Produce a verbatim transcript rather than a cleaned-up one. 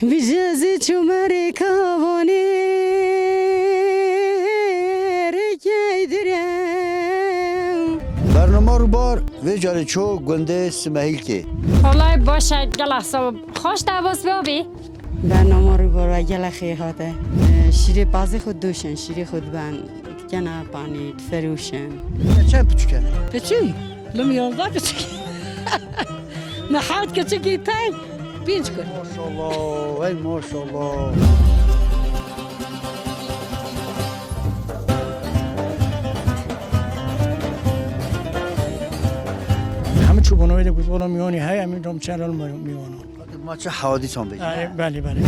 Bijezî çûmerê kavanê rêkey dire. Bernama Rûbar vê carê çû gundê Simehîlkê. Olay baş e, gelek saw xweş dewaz bibî. Bernama Rûbar gelek xêr hate. Şîrê pazê xwe doşin, şîrê xwe diben, dikene panî, diferûşin. Çend piçûk e? Piçûk? Lim yozda piçûk. Me hewt keçikî tay, pênc kir. Maşallah, hey maşallah. Hemî çûbûna wê de got, "Wela mîwanî heye, em ê dom çelal mîwana." Ma çi hewadîsan bêjin? Belê, belê.